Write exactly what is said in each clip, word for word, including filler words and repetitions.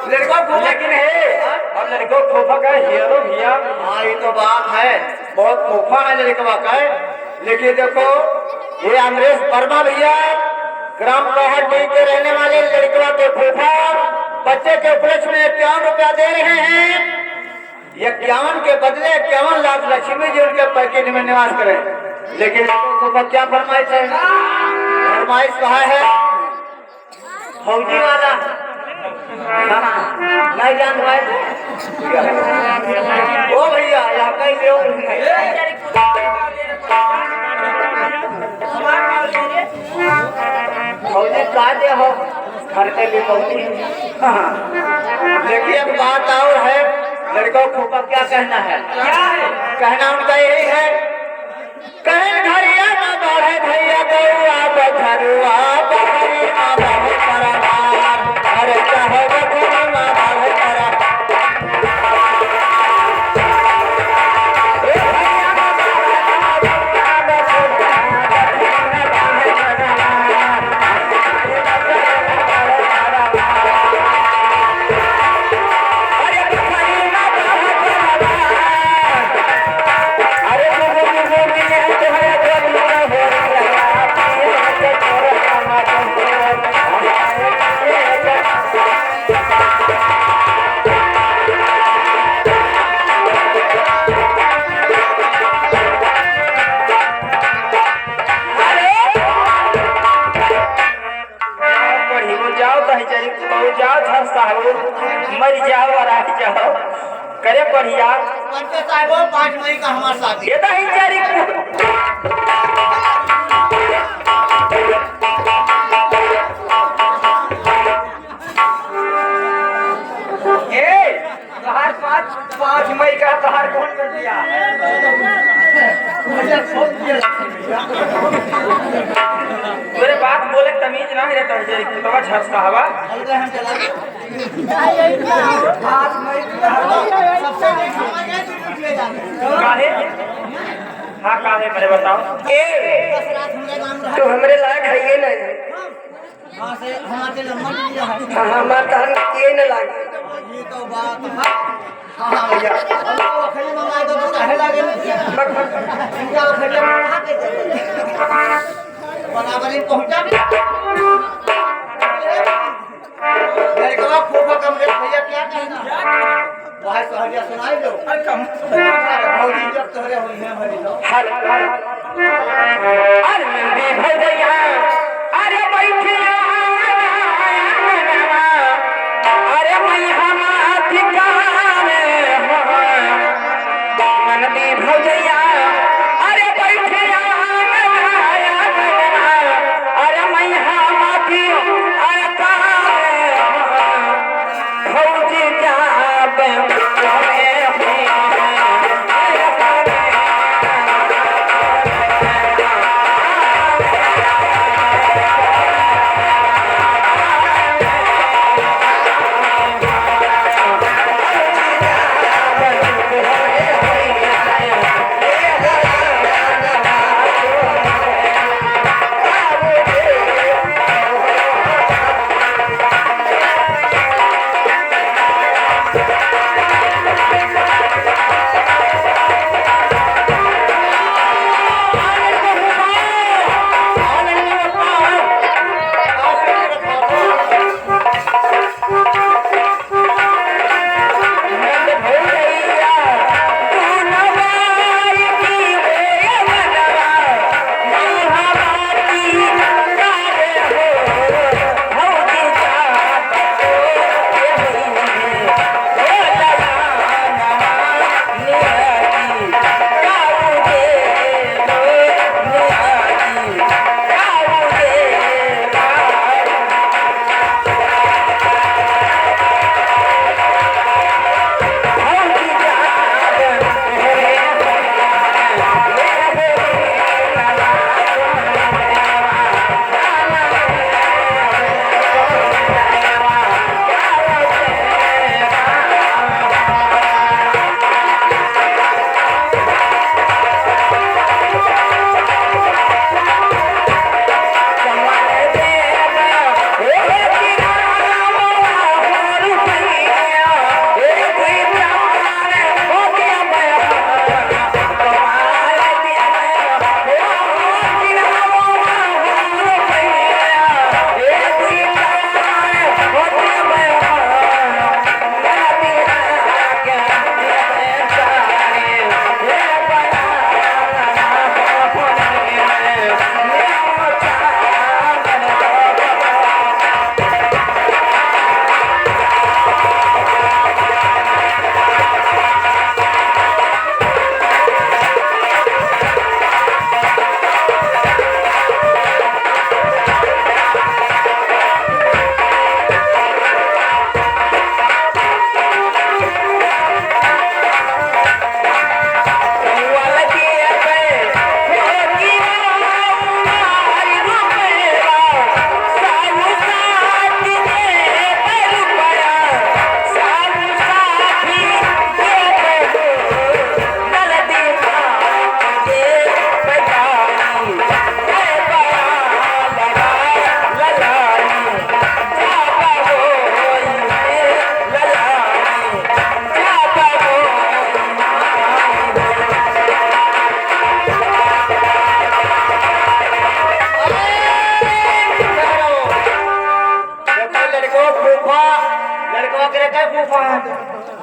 लड़का फूफा लेकिन है, और लड़का फूफा का हीरो भैया। हाँ, ये तो बात है, बहुत फूफा है लड़कवा का। लेकिन देखो, ये अमरेश वर्मा भैया, ग्राम पहाड़ी के रहने वाले लड़कवा के फूफा, बच्चे के उपलक्ष्य में इक्यावन रुपया दे रहे हैं। इक्यावन के बदले इक्यावन लाख लक्ष्मी जी उनके पैकेट में निवास करें। लेकिन फूफा क्या फरमाइश है? फरमाइश कहा है? फौजी वाला। हाँ, नहीं जान पाए तो? ओ भैया, यहाँ कहीं ले आओ। फौजी का दे हो? घर के लिए फौजी। हाँ। लेकिन एक बात और है, लड़कों को क्या कहना है? क्या है? कहना उनका यही है, कहीं घरिया न बढ़े भैया, गौआ बछरुआ, बकरी न बढ़े परवार। अरे चाहे बकरी न बढ़े परवार। बढ़ियो जाओ, दही चरी खाओ, जाओ झरसाओ, मर जाओ और आ जाओ। करे बढ़िया। पंडित साहब, पाँच मई का हमार शादी। ये दही चरी ए, तोहार पाँच, पाँच मई का तोहार कौन कर दिया? मेरे बात बोले तमीज ना है रे, तमीज है, तो झरसा हवा। काहे? हाँ, काहे, मेरे बताओ। ए, तू हमरे लायक है ये नहीं। हाँ, से हमारे लम्बा नहीं है। हाँ, हमार तहन ये न लागे। ये तो बात है। हाँ, हाँ, भैया। हम तो अखनी मंगाए तो, तो काहे लागे नहीं? बक, बक। इनका अखनी मंगा के दे। बराबर ही पहुंचा। लड़कवा फूफा कमरे भैया क्या कहना? वह सहरिया सुनाई दो। अरे कम। अरे भौजी जब तोहरे होई है हमारी तो। हेलो। अरे नंदी भौजैया, अरे बैठिया, अरे मैं हम अधिकार हो। नंदी भौजैया, अरे बैठिया, अरे मैं हम अधिकार हो। भौजी जाबे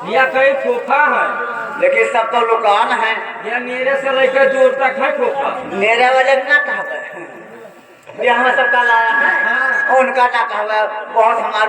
या कई फोफा है। लेकिन सब तो लुकान है। या मेरे से लेकर दूर तक है फोफा। मेरे वाले ना कहबे। ये हम सबका लाया है। हाँ। उनका ना कहबे। बहुत हमार